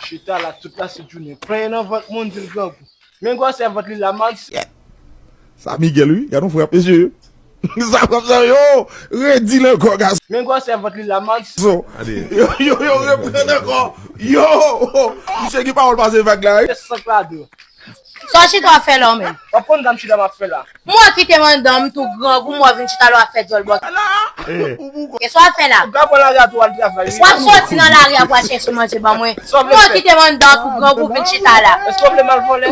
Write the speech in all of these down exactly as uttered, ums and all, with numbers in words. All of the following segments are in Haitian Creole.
Chita la tout la se jounen. Pran nan vant moun di l grangou. Men gwosè vant li la, m ap di. Sa Miguel, wi. Gad yon frap, mesye. Sa frap sa, yo! Redi l ankò, gason. Men gwosè vant li la, m ap di. Yo, yo, yo, reprann ankò. Yo! Misye gen pawòl pase vag la, wi. Sank la de. Sa w chita w ap fè la w menm? W ap konn sa m chita m ap fè la. Mwen kite m anndan, m tou grangou, mwen vin chita la w ap fè djòl bòt. E sa w ap fè la? W ap pran lari a tou al travay, wi. W ap soti nan lari a pou al chèche manje ban mwen. Mwen kite m anndan tou grangou vin chita la. Èske w vle m al vòlè?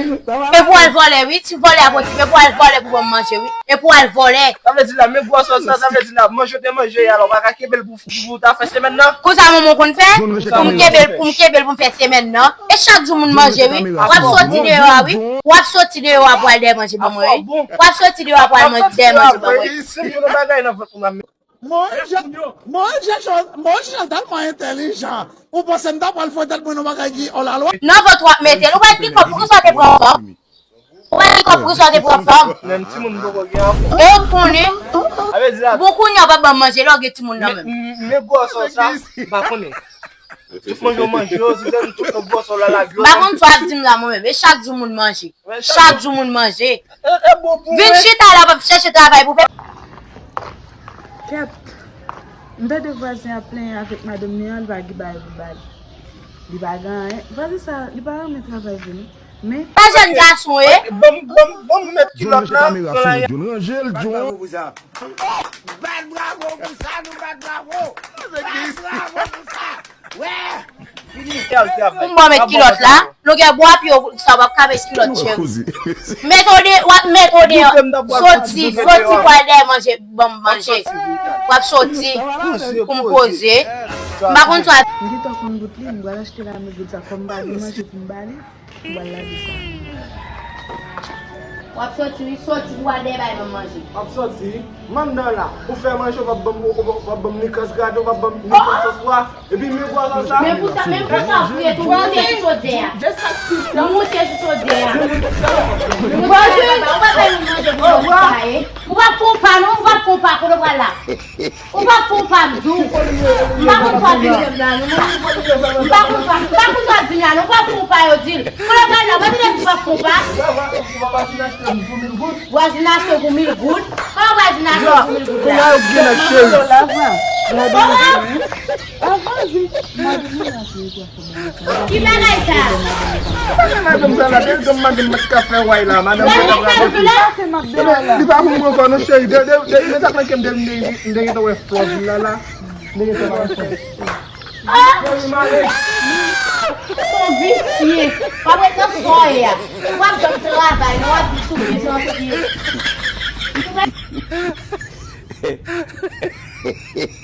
E pou al vòlè, wi. Ti vòlè ap okipe, pou al vòlè pou ban m manje, wi. E pou al vòlè. Sa vle di la, men gwosè sa, sa vle di la, manje w te manje a la, w pa ka kenbe l pou, pou, pou w ta fè semèn nan. Konsa manman w konn fè? Pou m kenbe l, pou m kenbe l pou m fè semèn nan. E chak jou moun manje, wi. W ap soti deyò a, wi. W ap soti deyò a pou al dèyè manje ban mwen, wi. W ap soti deyò a pou al dèyè manje ban mwen. Moyiz Jan, Moyiz Jan tèlman entèlijan. Ou panse m ta pral fè tèt mwen nan bagay ki òlalwa? Nan vant w ap mete l. Ou pa t gen kòb, poukisa w te pran kòb? Ou pa t gen kòb, poukisa w te pran kòb? Menm timoun poko gen ankò. E ou konnen? Bon, kounye a w pa ban m manje, lè w gen timoun nan menm. Men gwosè sa, m pa konnen. Tout manje w manje yo, si se nou tout nan gwosè w la lage yo. M pa konn sa w ap di m la mwen menm. E chak jou moun manje. Chak jou moun manje. Vin chita la, w ap chèche travay pou fè. Kèt, m tande vwazen ap plenyen avèk madanm li an, li pa gen bagay pou ba li. Li pa gen anyen. Vwazen sa, li pa renmen travay vre non. Men pa jèn gason, e. Ban m, ban m, ban m met kilòt la. John, ranje kamera sou nou, John. Ranje l, John. Bat bravo pou sa, nou bat bravo. Bat bravo pou sa. Wè! Pou m ba w met kilòt la, longè bwa pye w sa w ap ka met kilòt cheri. Met w de, w ap met w de, soti, soti pou al dèyè manje, ban m manje. W ap soti pou m poze. M pa konn sa. M gentan konn gout li, m pral achte la, men gout sa, kòm m pa gen manje pou m ba li. Ou pral lage sa. W ap soti, wi, soti pou w al dèyè bay ban m manje. W ap soti, m anndan la. Ou fè manje, w p ap ban m, ou, ou, w p ap ban m ni kras grate, w p ap ban m ni kras sòs pwa. Epi men gwosè sa. Men pou sa, men pou sa, ou ye tou moute sou chodyè a. Moute sou chodyè a. Ou pa fè moun manje pou chodyè a, e. Ou p ap fè yon pa, non, ou p ap fè yon pa, kote w pral la? Ou p ap fè yon pa m di w. M pa konn sa w ap di m la non. M pa konn sa, m pa konn sa w ap di m la non. Ou p ap fè yon pa, yo di l. Kote w pral la? Ou pa tande m di w p ap fè yon pa? Vwazin achte pou mil goud. Kòman vwazin achte pou mil goud la? Kòman? Ki bagay sa? Madanm sa la, se madanm mèt kafe way la, madanm mèt kafe. Li pa pou mwen ankò non cheri, de, de, de, de sa k nan kè m, de, m te gentan wè flòv la la, m te gentan wè flòv. Son visye, w ap ret nan sa w ye a, w ap janm travay non, w ap viv sou bizans li.